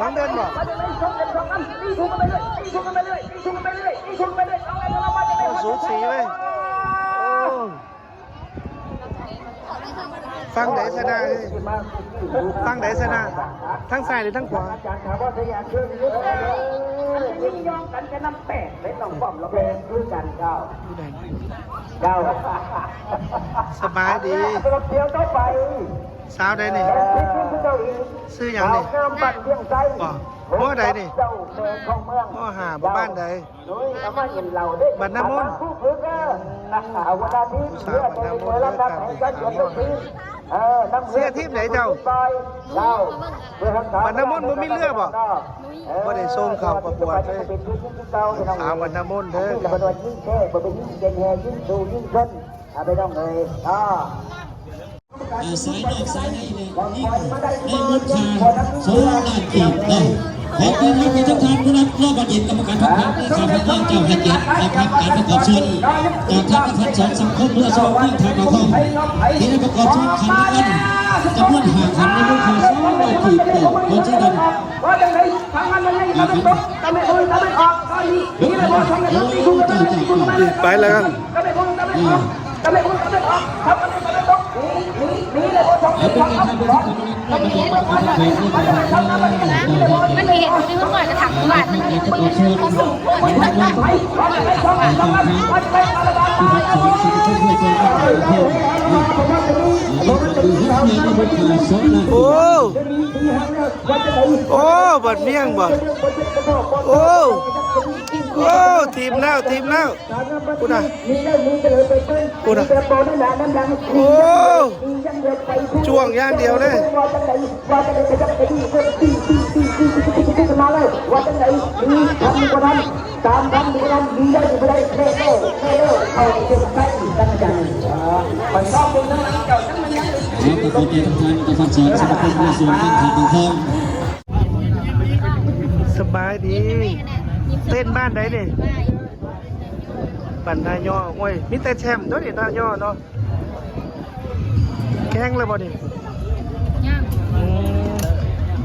ນ້ອງເດີນບໍ່? ໂອ້ ສູສີເວີຍ. ໂອ້ ຝັ່ງໃດຊະນະ? ຝັ່ງໃດຊະນະ? ທາງຊ້າຍຫຼືທາງຂວາ? ຜູ້ໃດ? ສະບາຍດີ. ສາວໃດນີ້? ສ ຊື່ຫຍັງນີ້? ບໍ່ ມໍໃດນີ້? ມໍຫ້າ ບ້ານໃດ? ບ້ານນາມົນ ຜູ້ສາວບ້ານນາມົນເດີ ເຊີຍທີມໃດເຈົ້າ? ບ້ານນາມົນບໍ່ມີເຮືອບໍ່? ບໍ່ໄດ້ສົ່ງເຂົ້າປະກວດເລີຍ ສາວບ້ານນາມົນເດີ. ອ່າ ສາຍນອກສາຍໃນນີ້ ໃນມູນຄ່າສອງລ້ານກີບເນາະ. ຂໍເຊີນໃຫ້ທັງທ່ານຜູ້ຮັບຮອງ ແລະ ກຳມະການພັກເຈົ້າໃຫ້ກຽດ ແລະ ພັກການປະກອບສ່ວນ ຈາກທາງພັກສອງສັງຄົມ ເພື່ອສະຫວ່າງເມືອງທ່າປາກທອງ ທີ່ໄດ້ປະກອບສ່ວນຂັນລາງວັນຈຳນວນຫ້າຂັນ ໃນມູນຄ່າສອງລ້ານກີບ. ຂໍເຊີນທ່ານ ໄປແລ້ວ. ມັນເຫັນຢູ່ໃນຫ້ອງກະຖັງບ້ານ ມັນເຫັນຢູ່ໃນຫ້ອງກະຖັງບ້ານ. ໂອ້ ໂອ້ ບັດມຽງ ບັດ ໂອ້ ໂອ້ ທີມແລ້ວ ທີມແລ້ວ. ພຸ້ນນະ ພຸ້ນນະ ໂອ້ ຈ້ວງຢ່າງດຽວເລີຍ. ສະບາຍດີ ເຕັ້ນບ້ານໃດນີ້? ບ້ານນາຍໍ້. ໂອ້ຍ ມີແຕ່ແຊ້ມຕົວນີ້ ນາຍໍ້ເນາະ. ແຂ່ງແລ້ວບໍ່ນີ້? ຍັງ. ອື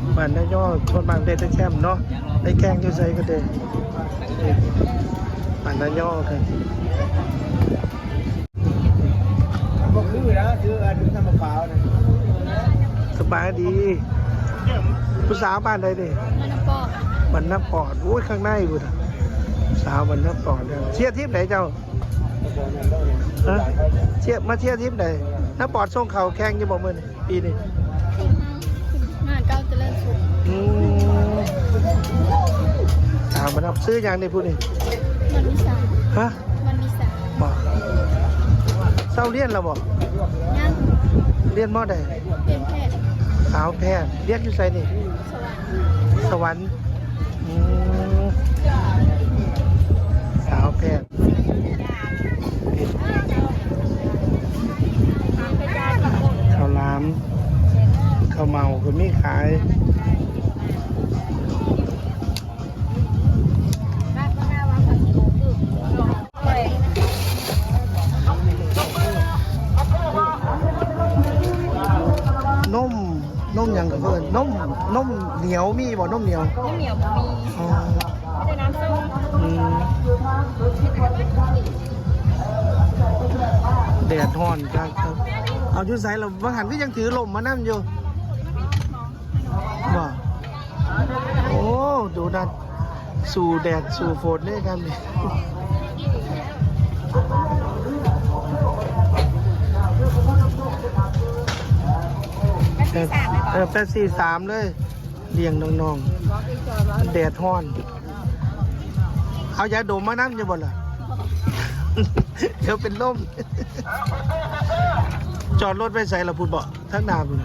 ມ ບ້ານນາຍໍ້ສ່ວນມາກໄດ້ແຕ່ແຊ້ມເນາະ. ໄປແຂ່ງຢູ່ໃສກໍໄດ້ ບ້ານນາຍໍ້. ບໍ່ຄືນະ ຄືອັນທຳມະພາວນະ. ສະບາຍດີ ຜູ້ສາວບ້ານໃດນີ້? ບ້ານນາປອດ. ບ້ານນາປອດ ໂອ້ຍ ຂ້າງໃນພຸ້ນນະ ສາວບ້ານນາປອດ. ເຊຍທີມໃດເຈົ້າ? ຮະ ເຊຍ ມາເຊຍທີມໃດ? ນາປອດສົ່ງເຂົ້າແຂ່ງຢູ່ບໍ່ມື້ນີ້ ປີນີ້? ມາເກົ້າຈະເລີນສຸກ. ອືມ ສາວບ້ານນາ ຊື່ຫຍັງນີ້ຜູ້ນີ້? ວັນວິສາ. ຮະ? ວັນວິສາ. ບໍ່ ເຊົາຮຽນແລ້ວບໍ່? ຍັງ. ຮຽນ ມໍໃດ? ຮຽນແພດ. ສາວແພດ ຮຽນຢູ່ໃສນີ້? ສະຫວັນ. ອືມ ສາວແພດ. ເຂົ້າຫຼາມ ເຂົ້າເໝົາກໍມີຂາຍ. ນົມ ນົມຫຍັງກໍເອີ້ນ ນົມ ນົມໜຽວມີບໍ່? ນົມໜຽວ ນົມໜຽວບໍ່ມີ. ອໍ ມີແຕ່ນ້ຳສົ້ມ. ອືມ ແດດຮ້ອນຄັກ. ເອົາ ຢູ່ໃສລະ? ວ່າຫັ້ນຄືຍັງຖືລົມມານຳຢູ່. ບໍ່ ໂອ້ ໂດນັດ ສູ້ແດດສູ້ຝົນເດ້ຄັນນີ້. ເອີ ແປັບຊີສາມເລີຍ ລ້ຽງນ້ອງໆ ມັນແດດຮ້ອນ. ເອົາຢາດົມມານຳຢູ່ບໍ່ລະ? ດຽວເປັນລົມ. ຈອດລົດໄວ້ໃສລະ? ພຸ້ນບໍ່? ທາງໜ້າພຸ້ນ.